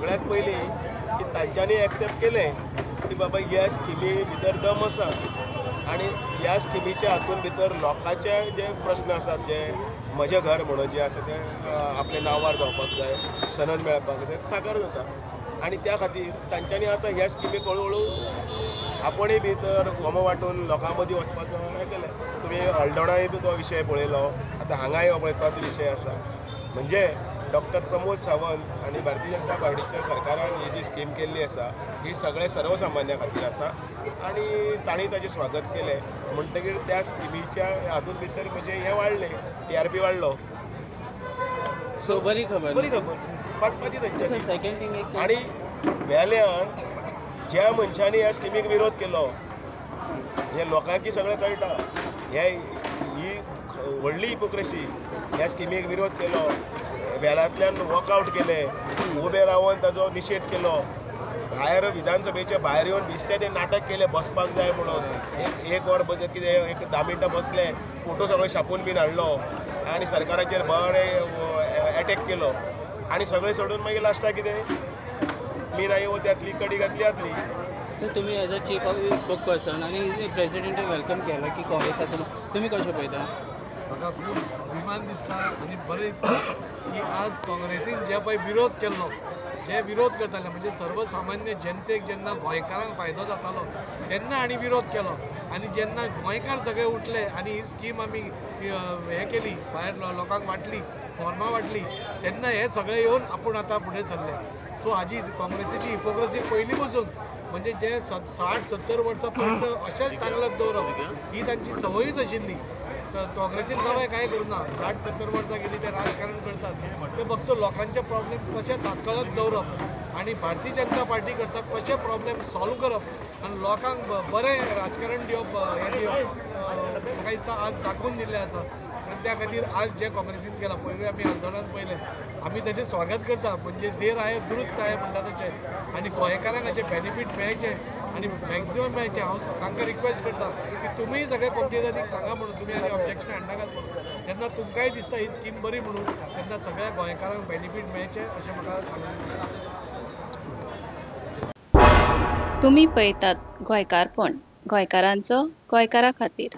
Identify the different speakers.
Speaker 1: सगळ्यात पयलीं की तांच्यांनी एक्सेप्ट केलें की बाबा ह्या स्किमी भितर दम आसा आनी ह्या स्किमीच्या हातून भितर लोकांचे जे प्रस्न आसात, जे म्हजें घर म्हणून जें आसा तें आपल्या नांवार जावपाक जाय, सनद मेळपाक जाय, साकार जाता. आनी त्या खातीर तांच्यांनी आतां ह्या स्किमीक हळू हळू आपणूय भितर गोमो वांटून लोकां मदीं वचपाचो हें केलें. तुमी हळदोणाय बी तो विशय पळयलो, आतां हांगाय हो पळय तोच विशय आसा. म्हणजे डॉक्टर प्रमोद सावंत आनी भारतीय जनता पार्टीच्या सरकारान ही जी स्कीम केल्ली आसा ही सगळे सर्वसामान्या खातीर आसा आनी तांणी ताचें स्वागत केलें. म्हणटकीर त्या स्किमीच्या हातूंत भितर म्हणजे हें वाडलें, TRP वाडलो.
Speaker 2: सो बरी खबर,
Speaker 1: बरी खबर वाटपाची तांच्यांनी.
Speaker 2: सेकंड थिंग एक,
Speaker 1: आनी वेल्यान ज्या मनशांनी ह्या स्किमीक विरोध केलो हे लोकांकी सगळें कळटा, हे ही व्हडली हिपोक्रेसी. ह्या स्किमीक विरोध केलो, वेलांतल्यान वॉकआवट केले, उबे रावन ताजो निशेध केलो, भायर विधानसभेच्या भायर येवन बेश्टे ते नाटक केलें बसपाक जाय म्हणून. एक वर कितें एक 10 मिनटां बसले, फोटो सगळो छापून बीन हाडलो आनी सरकाराचेर बरें एटॅक केलो आनी सगळें सोडून मागीर लास्टाक कितें मीन आई वो त्यातली कडी घातली जातली.
Speaker 2: सर तुमी as a chief of spokesperson आनी प्रेजिडेंटाक welcome केला की काँग्रेसाचो, तुमी कशें पळयता?
Speaker 3: म्हाका खूब अभिमान दिसता आनी बरें दिसता की आज काँग्रेसीन जे पळय विरोध केल्लो, जे विरोध करताले म्हणजे सर्वसामान्य जनतेक जेन्ना गोंयकारांक फायदो जातालो तेन्ना हांणी विरोध केलो आनी जेन्ना गोंयकार सगळे उठले आनी ही स्कीम आमी हें केली, भायर लोकांक वांटली, फॉर्मां वांटली, तेन्ना हे सगळे येवन आपूण आतां फुडें सरले. सो हाजी काँग्रेसीची हिपोक्रेसी पयलीं पसून म्हणजे जे 60-70 वर्सां पर्यंत अशेंच तांगलत दवरप ही तांची संवयूच आशिल्ली. तर काँग्रेसीन सवय कांय करूं ना, 60-70 वर्सां गेली ते राजकारण करतात, ते फक्त लोकांचे प्रॉब्लेम्स कशे तात्काळत दवरप आनी भारतीय जनता पार्टी करता कशे प्रॉब्लेम सॉल्व करप आनी लोकांक बरें राजकारण दिवप, हें दिवप म्हाका दिसता आज दाखोवन दिल्लें आसा. आनी त्या खातीर आज जे काँग्रेसीन केलां, पयरूय आमी आंदोलन पळयलें, आमी ताचें स्वागत करता. म्हणजे देर आहे दुरुस्त आहे म्हणटा तशें आनी गोंयकारांक हाचें बेनिफीट मेळचें आनी मॅक्सिमम मेळचें. हांव तांकां रिक्वेस्ट करता की तुमीय सगळे कोमतेजातीक सांगा म्हणून, तुमी आनी ऑब्जेक्शन हाडनाकात म्हणून. जेन्ना तुमकांय दिसता ही स्कीम बरी म्हणून तेन्ना सगळ्या गोंयकारांक बेनिफीट मेळचें अशें म्हाका सांगूंक दिसता.
Speaker 4: तुमी पळयतात गोंयकारपण, गोंयकारांचो गोंयकारा खातीर.